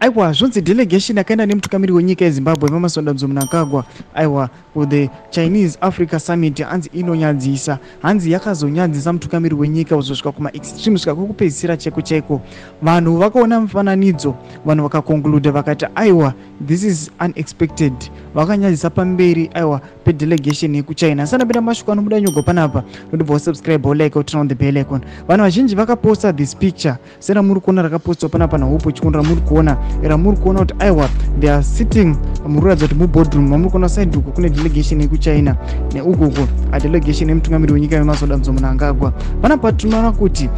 Aiwa, zvonzi delegation yakaenda nemutungamiri wenyika yeZimbabwe, VaEmmerson Dambudzo Mnangagwa, aiwa, kuthe Chinese Africa Summit, hanzi inonyadzisa. Hanzi yakazonyadzisa mutungamiri wenyika kuzosvika kumaextreme, svika kwekupedzisira chaiko chaiko. Vanhu vakaona mufananidzo, vanhu vakaconcluda vakati, "Aiwa, this is unexpected." Vakanyadzisa pamberi, aiwa, pedelegation yekuChina. Asana mashoko anobuda nyogwa panapa, notobva wasubscribe, wolike, woturn on the bell icon. Vanhu vazhinji vakaposta this picture seramuri kuona rakapostwa panapa naHope Chikondo, ramuri kuona, ramuri kuona kuti, aiwa, they are sitting, muri kuratidza kuti muboardroom. Mamuri kuona side uku kune delegation yekuChina, neukuku adelegation yemutungamiri wenyika Emmerson Dambudzo Mnangagwa. Panapa tinoona kuti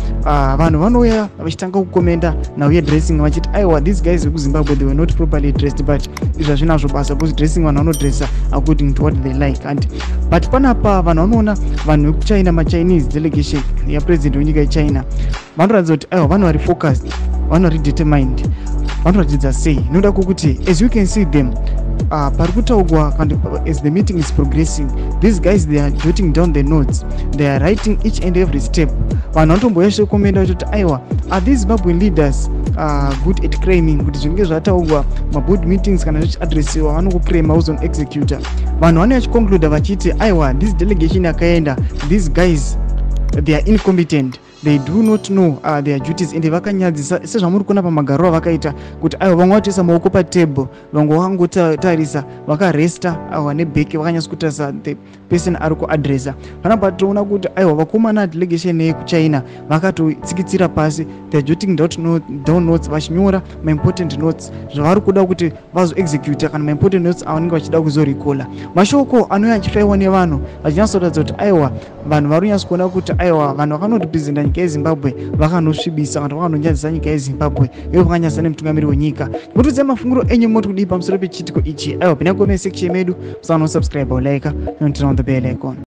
vanhu vanouya vachitanga kukomenda nhau yedressing, vachiti, "Aiwa, these guys vekuZimbabwe, they were not properly dressed." But izvi hazvinazvo basa because dressing, vanhu vanodressa according to what they like. And but panapa vanhu vanoona vanhu vekuChina, maChinese delegation yapresident wenyika yeChina, vanoratidza kuti, aiwa, vanhu vari focused, vanhu vari determined. Vanoratidza sei? Noda kwokuti, as you can see them, pari kutaurwa, as the meeting is progressing, these guys, they are jotting down the notes, they are writing each and every step. Vanhu vanotomboya komenda vachiti, "Aiwa, are these Zimbabwean leaders good at cramming?" Kuti zvinenge zvataurwa maboard meetings kana zvichiadresiwa, vanongocrama vozoexecuta. Vanhu vanouya vachiconcluda vachiti, "Aiwa, this delegation yakaenda, these guys, they are incompetent, they do not know their duties." Ende vakanyadzisa sezvamuri kuona pamagariro avakaita kuti, aiwa, vamwe vatoisa maoko patable, vamwe vakangotarisa, vakaresta, aiwa, nebheke, vakanyatsa kutarisa the person ari kuadresa. Panapa toona kuti, aiwa, vakomana, delegation yekuChina vakatotsikitsira pasi, they are jotting down notes, vachinyora maimportant notes zvavari kuda kuti vazoexecuta, kana maimportant notes avanenge vachida kuzorecalla. Mashoko anouya achifaiwa nevanhu vachinyatsoratidza kuti, aiwa, vanhu vari kunyatso kuona kuti, aiwa, vanhu vakanorepresenta nyika yeZimbabwe vakanosvibisa kana vakanonyadzisa nyika yeZimbabwe, ivo vakanyadzisa nemutungamiri wenyika. Mutiudze mafungiro enyu, moti kudii pamusoro pechiitiko ichi? Aiwa, pinda comment section medu, musanosubscribe, like, and turn on the bell icon.